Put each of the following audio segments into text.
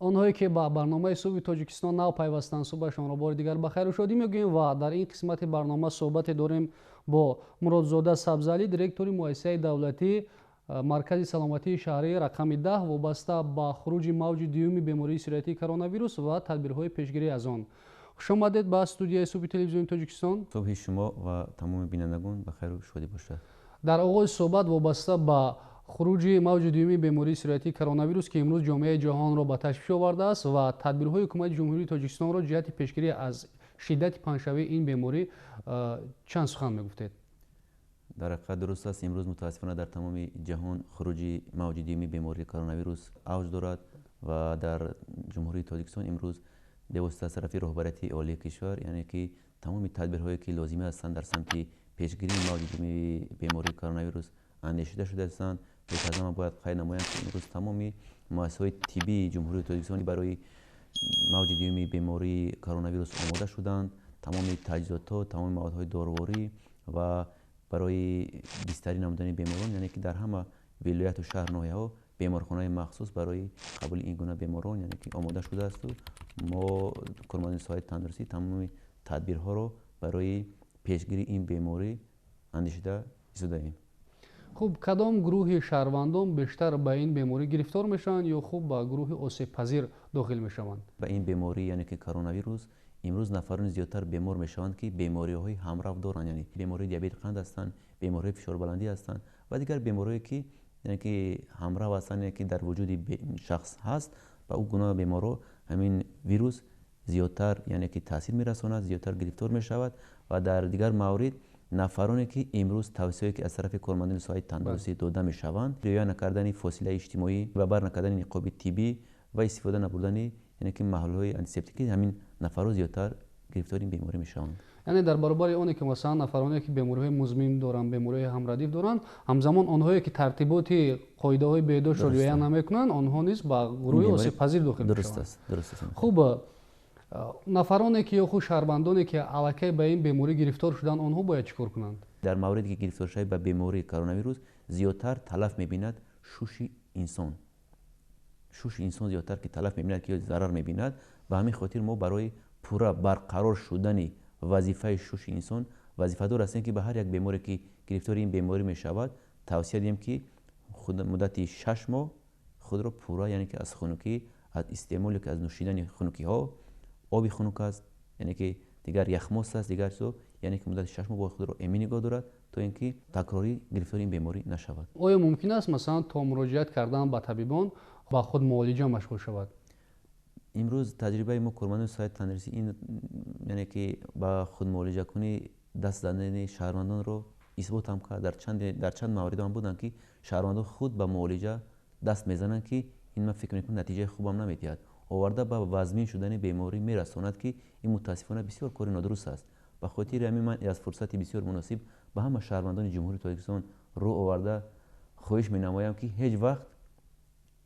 Онҳое ки ба барномаи «Субҳи Тоҷикистон» нав пайвастанд, субҳашонро бори дигар ба хайру шодӣ мегӯем ва дар ин қисмати барнома суҳбате дорем бо Муродзода Сабзалӣ, директори муассисаи давлатии Маркази саломатии шаҳрии рақами 10, вобаста ба хуруҷи мавҷи дуюми бемории сироятии коронавирус ва тадбирҳои пешгирӣ аз он. Хушомадед ба студияи «Субҳи» телевизиони Тоҷикистон. Субҳи шумо ва тамоми бинандагон ба хайру шодӣ бошад. Дар оғози суҳбат вобаста ба хуруҷи мавҷи дуюми бемории сироятии коронавирус, ки имрӯз ҷомеаи ҷаҳонро ба ташвиш овардааст, ва тадбирҳои ҳукумати Ҷумҳурии Тоҷикистонро ҷиҳати пешгирӣ аз шиддати паҳншавии ин беморӣ чанд сухан мегуфтед? Дар ҳақиқат дуруст аст. Имрӯз мутаассифона дар тамоми ҷаҳон хуруҷи мавҷи дуюми бемории коронавирус авҷ дорад ва дар Ҷумҳурии Тоҷикистон имрӯз бевосита аз тарафи роҳбарияти олии кишвар, яъне ки тамоми тадбирҳое ки лозимӣ ҳастанд дар самти пешгирии мавҷи дуюми бемории коронавирус андешида шудаастанд. Пеш аз ҳама бояд қайд намоям, ки имрӯз тамоми муассисаҳои тиббии Ҷумҳурии Тоҷикистон барои мавҷи дуюми бемории коронавирус омода шуданд. Тамоми таҷҳизотҳо, тамоми маводҳои доруворӣ ва барои бистарӣ намудани беморон, яъне ки дар ҳама вилояту шаҳр, ноҳияҳо беморхонаи махсус барои қабули ин гуна беморон, яъне ки омода шудаасту мо, кормандони соҳаи тандурустӣ, тамоми тадбирҳоро барои пешгирии ин беморӣ андешида истодаем. Хуб, кадом гурӯҳи шаҳрвандон бештар ба ин беморӣ гирифтор мешаванд ё хуб ба гурӯҳи осебпазир дохил мешаванд? Ба ин беморӣ, яъне ки коронавирус, имрӯз нафарони зиёдтар бемор мешаванд, ки бемориҳои ҳамрав доранд, яъне бемории диабети қанд ҳастанд, бемориҳои фишорбаландӣ ҳастанд ва дигар бемориҳое ки, яъне ки ҳамрав ҳастанд, яъне ки дар вуҷуди шахс ҳаст. Ба ӯ гуна беморҳо ҳамин вирус зиёдтар, яъне ки таъсир мерасонад, зиёдтар гирифтор мешавад. Ва дар дигар маврид нафароне ки имрӯз тавсияе ки аз тарафи кормандони соҳаи тандурустӣ дода мешаванд, риоя накардани фосилаи иҷтимоӣ ва бар накардани ниқоби тиббӣ ва истифода набурдани, яъне ки маҳлулҳои антисептикӣ, ҳамин нафарҳо зиёдтар гирифтори ин беморӣ мешаванд. Яъне дар баробари оне ки масалан нафароне ки бемориҳои музмин доранд, бемориҳои ҳамрадиф доранд, ҳамзамон онҳое ки тартиботи қоидаҳои беҳдоштро риоя намекунанд, онҳо низ ба гурӯҳи осебпазир дохил мешаванд. Дуруст аст. Хуб, нафароне ки ё худ шаҳрвандоне ки аллакай ба ин беморӣ гирифтор шуданд, онҳо бояд чӣ кор кунанд? Дар мавриде ки гирифторшавӣ ба бемории коронавирус, зиёдтар талаф мебинад шуши инсон. Шуши инсон зиёдтар ки талаф мебинад, ки зарар мебинад. Ба ҳамин хотир мо барои пурра барқарор шудани вазифаи шуши инсон вазифадор ҳастем, ки ба ҳар як беморе ки гирифтори ин беморӣ мешавад, тавсия диҳем, ки муддати 6 моҳ худро пурра, яъне ки аз хунукӣ, аз истеъмоле ки аз нӯшидани хунукиҳо, оби хунук аст, яъне ки дигар яхмост аст, дигар чизо, яъне ки муддати 6 моҳ бояд худро эмин нигоҳ дорад, то ин ки такрорӣ гирифтори ин беморӣ нашавад. Оё мумкин аст, масалан, то муроҷиат кардан ба табибон ба худ муолиҷа машғул шавад? Имрӯз таҷрибаи мо, кормандони соҳаи тандурустӣ, ин, яъне ки ба худмуолиҷакунӣ даст задани шаҳрвандонро исбот ҳам кард. Дар чанд мавридҳо ҳам буданд, ки шаҳрвандон худ ба муолиҷа даст мезананд, ки ин, ман фикр мекунам, натиҷаи хубам намедиҳад, оварда ба вазмин шудани беморӣ мерасонад, ки ин мутаассифона бисёр кори нодуруст аст. Ба хотири ҳамин ман аз фурсати бисёр муносиб ба ҳама шаҳрвандони Ҷумҳурии Тоҷикистон рӯ оварда хоҳиш менамоям, ки ҳеҷ вақт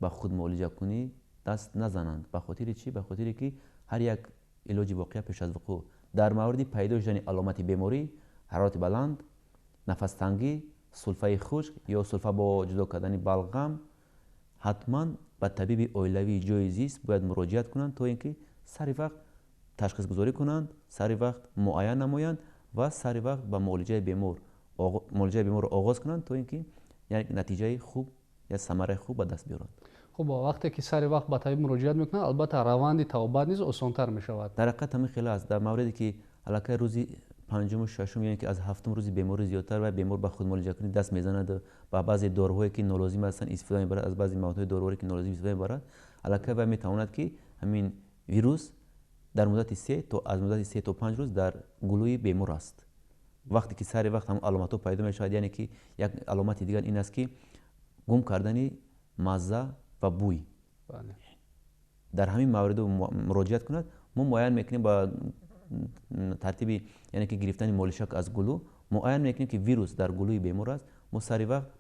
ба худмуолиҷакунӣ даст назананд. Ба хотири чӣ? Ба хотире ки ҳар як илоҷи воқеа пеш аз вуқӯъ. Дар мавриди пайдо шудани аломати беморӣ, ҳарорати баланд, нафастангӣ, сулфаи хушк ё сулфа бо ҷудо кардани балғам, ҳатман ба табиби оилавии ҷои зист бояд муроҷиат кунанд, то ин ки сари вақт ташхисгузорӣ кунанд, сари вақт муайян намоянд ва сари вақт ба муолиҷаи беморро оғоз кунанд, то ин ки натиҷаи хуб я самараи хуб ба даст биёранд. Хуб, вақте ки сари вақт ба табиб муроҷиат мекунанд, албатта раванди табобат низ осонтар мешавад. Дар ҳақиқат ҳамин хела аст. Дар мавриде ки аллакай рӯзи панҷуму шашум, яъне ки аз ҳафтум рӯзи беморӣ зиёдтар ва бемор ба худмуолиҷакунӣ даст мезанад, ба баъзе доруҳое ки нолозим ҳастанд истифода мебарад, аз баъзе маводҳои доруворӣ ки нолозим истифода мебарад, аллакай вай метавонад, ки ҳамин вирус дар муддати се то аз муддати 3 то 5 рӯз дар гулӯи бемор аст. Вақте ки сари вақт ҳамон аломатҳо пайдо мешавад, яъне ки як аломати дигар ин аст, ки гум кардани мазза ва бӯй, дар ҳамин мавридо муроҷиат кунад, мо муайян мекунем ба тартиби, яъне ки гирифтани молишак аз гулӯ, муайян мекунем, ки вирус дар гулӯи бемор аст. Мо сари вақт,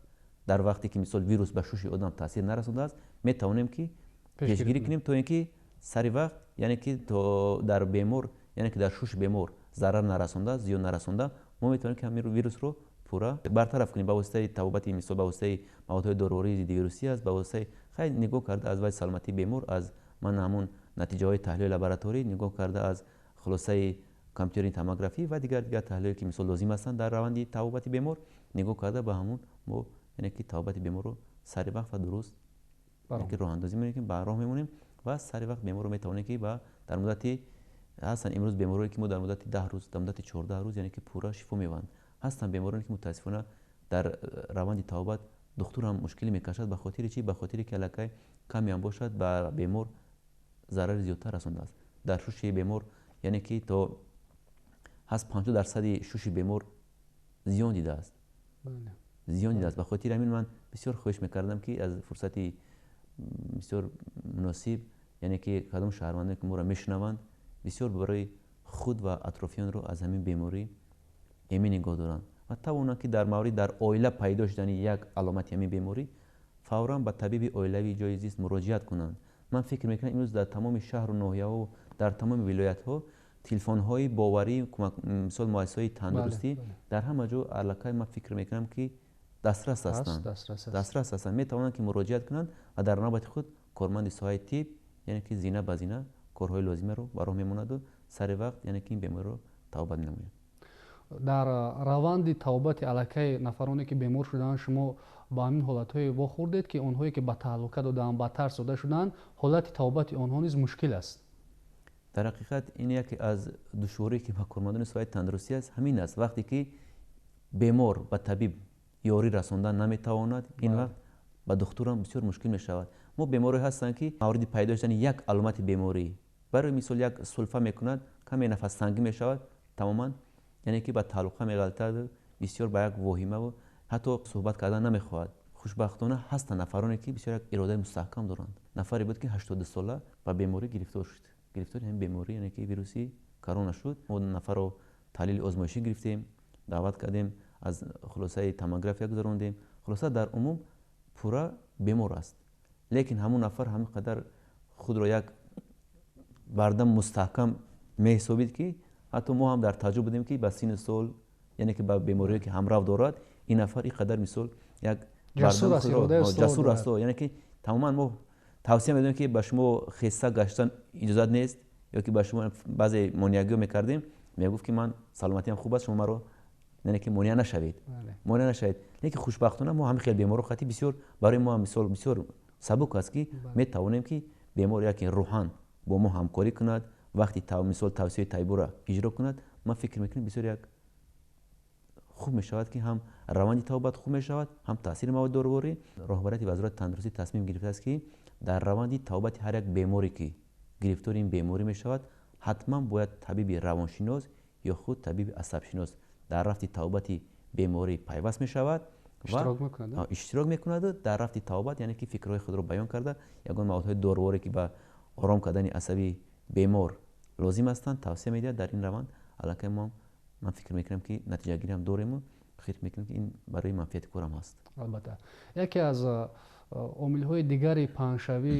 дар вақте ки мисол вирус ба шуши одам таъсир нарасондааст, метавонем ки пешгирӣ кунем, то ин ки сари вақт, яъне ки то дар бемор, яъне ки дар шуши бемор зарар нарасонда, зиён нарасонда, мо метавонем ки ҳамин вирусро пурра бартараф кунем ба воситаи табобати, мисол, ба воситаи маводҳои дорувории зиддивирусӣ аст, ба воситаи хай нигоҳ карда аз вазъи саломатии бемор, аз Ман ҳамун натиҷаҳои таҳлили лабораторӣ нигоҳ карда аз хулосаи компютерии томографӣ ва дигар таҳлилҳое ки мисол лозим ҳастанд дар раванди табобати бемор нигоҳ карда ба ҳамун мо яъне ки табобати беморро сари вақт ва дуруст роҳандозӣ мекунем, ба роҳ мемонем ва сари вақт беморро метавонем ки дар муддати ҳастанд имрӯз беморое ки мо дар муддати 10 рӯз, дар муддати 14 рӯз яъне ки пурра шифо меёбанд. Ҳастанд бемороне ки мутаассифона дар раванди табобат духтур ҳам мушкилӣ мекашад. Ба хотири чӣ? Ба хотире ки аллакай каме ҳам бошад ба бемор зарари зиёдтар расондааст. Дар шуши бемор яъне ки то ҳаст 50% шуши бемор зиён дидааст. Зиён дидааст. Ба хотири ҳамин ман бисёр хоҳиш мекардам ки аз фурсати бисёр муносиб яъне ки кадом шаҳрвандоне ки моро мешунаванд бисёр барои худ ва атрофиёнро аз ҳамин беморӣ эмин нигоҳ доранд ва тавонанд ки дар маврид дар оила пайдо шудани як аломати ҳамин беморӣ фавран ба табиби оилавии ҷои зист муроҷиат кунанд. Ман фикр мекунам имрӯз дар тамоми шаҳру ноҳияҳо, дар тамоми вилоятҳо телефонҳои боварӣ, мисол муассисаҳои тандурустӣ дар ҳама ҷо аллакай ман фикр мекунам ки дастрас ҳастанд. Дастрас ҳастанд, метавонанд ки муроҷиат кунанд ва дар навбати худ корманди соҳаи тиб яъне ки зина ба зина корҳои лозимаро ба роҳ мемонаду сари вақт яъне ки ин бемориро табобат менамояд. Дар раванди табобати аллакай нафароне ки бемор шудаанд шумо ба ҳамин ҳолатҳое вохӯрдед ки онҳое ки ба таҳлука додаанд, ба тарс дода шудаанд, ҳолати табобати онҳо низ мушкил аст. Дар ҳақиқат ин яке аз душворие ки ба кормандони соҳаи тандурустӣ аст ҳамин аст. Вақте ки бемор ба табиб ёрӣ расондан наметавонад, ин вақт ба духтурам бисёр мушкил мешавад. Мо беморое ҳастанд ки мавриди пайдо шудани як аломати беморӣ, барои мисол як сулфа мекунад, каме нафастангӣ мешавад, тамоман яъне ки ба таҳлука меғалтад, бисёр ба як воҳимаву ҳатто суҳбат кардан намехоҳад. Хушбахтона ҳастанд нафароне ки бисёр як иродаи мустаҳкам доранд. Нафаре буд ки 82 сола ба беморӣ гирифтор шуд. Гирифтори ҳамин беморӣ яъне ки вируси корона шуд. Мо нафарро таҳлили озмоишӣ гирифтем, даъват кардем, аз хулосаи томография гузарондем. Хулоса дар умум пурра бемор аст. Лекин ҳамун нафар ҳамин қадар худро як бардам мустаҳкам меҳисобид ки ҳатто мо ҳам дар таъҷуб будем ки ба синну сол яъне ки ба бемориҳое ки ҳамрав дорад ин нафар ин қадар мисол як ҷасур аст. Яъне ки тамоман мо тавсия медодем ки ба шумо хеста гаштан иҷозат нест ё ки ба шумо баъзе монеагиҳо мекардем, мегуфт ки ман саломатиам хуб аст, шумо маро яъне ки монеа нашавед, монеа нашавед. Лекин хушбахтона мо ҳамин хел беморро хати бисёр барои мо мисол бисёр сабук аст ки метавонем ки бемор яке рӯҳан бо мо ҳамкорӣ кунад, вақти мисол тавсияи табибро иҷро кунад. Ман фикр мекунам бисёр як хуб мешавад ки ҳам раванди табобат хуб мешавад, ҳам таъсири маводи доруворӣ. Роҳбарияти вазорати тандурустӣ тасмим гирифтааст ки дар раванди табобати ҳар як беморе ки гирифтори ин беморӣ мешавад, ҳатман бояд табиби равоншинос ё худ табиби асабшинос дар рафти табобати беморӣ пайваст мешавад ва иштирок мекунаду дар рафти табобат яъне ки фикрҳои худро баён карда ягон маводҳои доруворе ки ба ором кардани асаби бемор лозим ҳастанд тавсия медиҳад. Дар ин раванд аллакай мо ман фикр мекунам ки натиҷагирӣ дорему фикр мекунам ки ин барои манфиати корам ҳаст. Албатта яке аз омилҳои дигари паҳншавӣ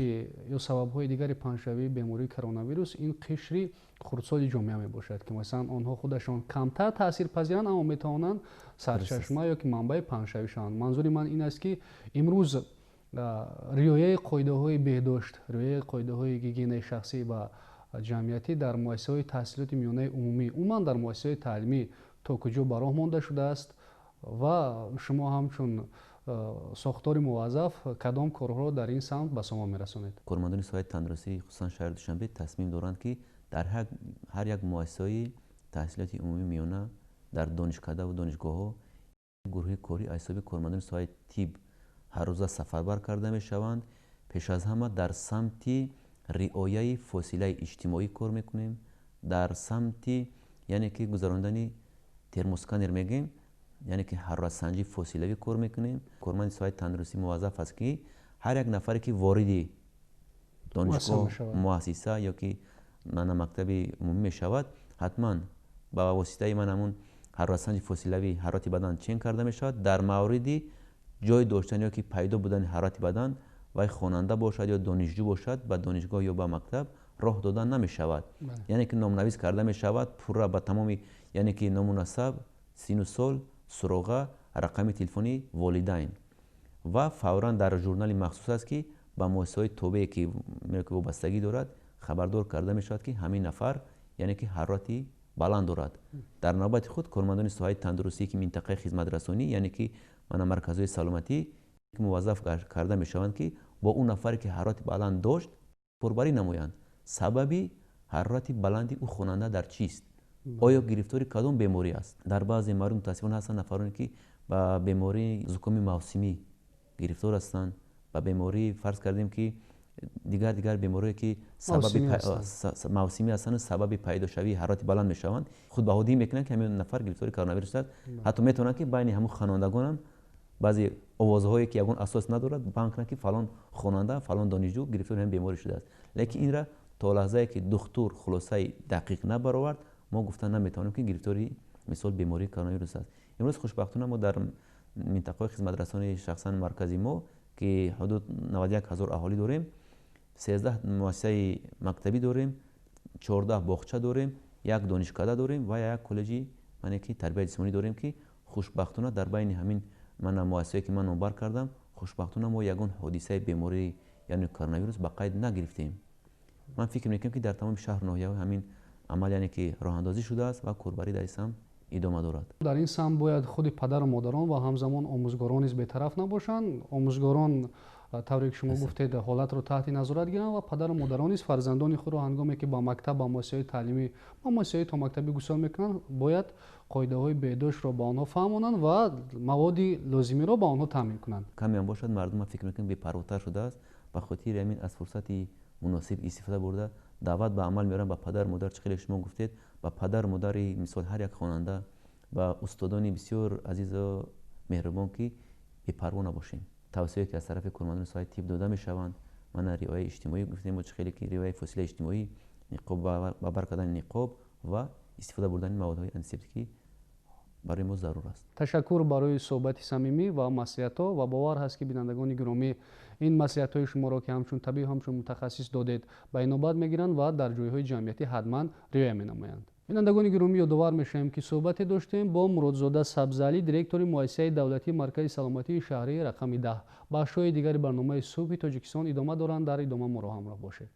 ё сабабҳои дигари паҳншавии бемории коронавирус ин қишри хурдсоли ҷомеа мебошад ки масалан онҳо худашон камтар таъсирпазиранд, аммо метавонанд сарчашма ё ки манбаи паҳншавӣ шаванд. Манзури ман ин аст ки имрӯз риояи қоидаҳои беҳдошт, риояи қоидаҳои гигиенаи шахсӣ ва ҷамъиятӣ дар муассисаҳои таҳсилоти миёнаи умумӣ, умуман дар муассисаҳои таълимӣ то куҷо ба роҳ монда шудааст ва шумо ҳамчун сохтори муваззаф кадом корҳоро дар ин самт ба сомон мерасонед? Кормандони соҳаи тандурустӣ хусусан шаҳри Душанбе тасмим доранд ки дар ҳар як муассисаи таҳсилоти умумии миёна, дар донишкадаву донишгоҳҳо гурӯҳи корӣ аз ҳисоби кормандони соҳаи тиб ҳаррӯза сафарбар карда мешаванд. Пеш аз ҳама дар самти риояи фосилаи иҷтимоӣ кор мекунем, дар самти яъне ки гузарондани термосканер мегӯем, яъне ки ҳароратсанҷии фосилавӣ кор мекунем. Корманди соҳаи тандурустӣ муваззаф аст ки ҳар як нафаре ки вориди донишгоҳ, муассиса ё ки мана мактаби умумӣ мешавад, ҳатман ба воситаи ман ҳамун ҳароратсанҷи фосилавӣ ҳарорати бадан чен карда мешавад. Дар мавриди ҷой доштан ё ки пайдо будани ҳарорати бадан вай хонанда бошад ё донишҷӯ бошад, ба донишгоҳ ё ба мактаб роҳ дода намешавад. Яъне ки номнавис карда мешавад пурра ба тамоми яъне ки ному насаб, сину сол, суроға, рақами телефони волидайн ва фавран дар журнали махсус аст ки Ба муассисаҳои тобее, ки вобастагӣ дорад, хабардор карда мешавад, ки ҳамин нафар, яъне ки ҳарорати баланд дорад. Дар навбати худ кормандони соҳаи тандурустӣ, ки минтақаи хизматрасонӣ, яъне ки мана марказҳои саломатӣ, муваззаф карда мешаванд, ки бо он нафаре, ки ҳарорати баланд дошт, корбарӣ намоянд. Сабаби ҳарорати баланди ӯ хонанда дар чист? Оё гирифтори кадом беморӣ аст? Дар баъзе маврид мутаассифона ҳастанд нафароне, ки ба бемории зукоми мавсимӣ гирифтор ҳастанд, ба бемории, фарз кардем, ки дигар бемориҳое, ки сабаби мавсимӣ ҳастанд, сабаби пайдошавии ҳарорати баланд мешаванд, худбаҳодиҳӣ мекунанд, ки ҳамин нафар гирифтори коронавирус аст. Ҳатто метавонанд, ки байни ҳамун хонандагонам баъзе овозҳое, ки ягон асос надорад, баҳн кунанд, ки фалон хонанда, фалон донишҷӯ гирифтори ҳамин беморӣ шудааст. Лекин инра то лаҳзае, ки духтур хулосаи дақиқ набаровард, мо гуфта наметавонем, ки гирифтори, мисол, бемории коронавирус аст. Имрӯз хушбахтона мо дар минтақаҳои хизматрасони, шахсан маркази мо, ки ҳудуд 91 ҳазор аҳолӣ дорем, 13 муассисаи мактабӣ дорем, 14 боғча дорем, як донишкада дорем ва як коллеҷи, мане ки тарбияи ҷисмонӣ дорем, ки хушбахтона дар байни ҳамин мана муассисае, ки ман номбар кардам, хушбахтона мо ягон ҳодисаи бемории, яъне коронавирус, ба қайд нагирифтем. Ман фикр мекунам, ки дар тамоми шаҳру ноҳияҳо ҳамин амал, яъне ки роҳандозӣ шудааст ва корбарӣ дар ин самт идома дорад. Дар ин самт бояд худи падару модарон ва ҳамзамон омӯзгорон низ бетараф набошанд. Омӯзгорон, тавре ки шумо гуфтед, ҳолатро таҳти назорат гиранд ва падару модарон низ фарзандони худро, ҳангоме ки ба мактаб, ба муассисаҳои таълимӣ, ба муассисаҳои томактабӣ гусел мекунанд, бояд қоидаҳои беҳдоштро ба онҳо фаҳмонанд ва маводи лозимиро ба онҳо таъмин кунанд. Камеам бошад, мардум, ман фикр мекунам, бепарвотар шудааст. Ба хотири ҳамин аз фурсати муносиб истифода бурда, даъват ба амал меорам ба падару модар, чӣ хеле шумо гуфтед, ба падару модари, мисол, ҳар як хонанда, ба устодони бисёр азизу меҳрубон, ки бепарво набошем. Тавсияе, ки аз тарафи кормандони соҳаи тиб дода мешаванд, мана риояи иҷтимоӣ гуфтем, чӣ хеле ки риояи фосилаи иҷтимоӣ, ниқоб, ба бар кардани ниқоб ва истифода бурдани маводҳои антисептикӣ барои мо зарур аст. Ташаккур барои суҳбати самимӣ ва маслиҳатҳо ва бовар ҳаст, ки бинандагони гиромӣ ин маслиҳатҳои шуморо, ки ҳамчун табиб, ҳамчун мутахассис додед, ба инобат мегиранд ва дар ҷойҳои ҷамъиятӣ ҳатман риоя менамоянд. Бинандагони гиромӣ, ёдовар мешавем, ки суҳбате доштем бо Муродзода Сабзалӣ, директори муассисаи давлатии Маркази саломатии шаҳрии рақами 10. Бахшҳои дигари барномаи «Субҳи Тоҷикистон» идома доранд. Дар идома моро ҳамроҳ бошед.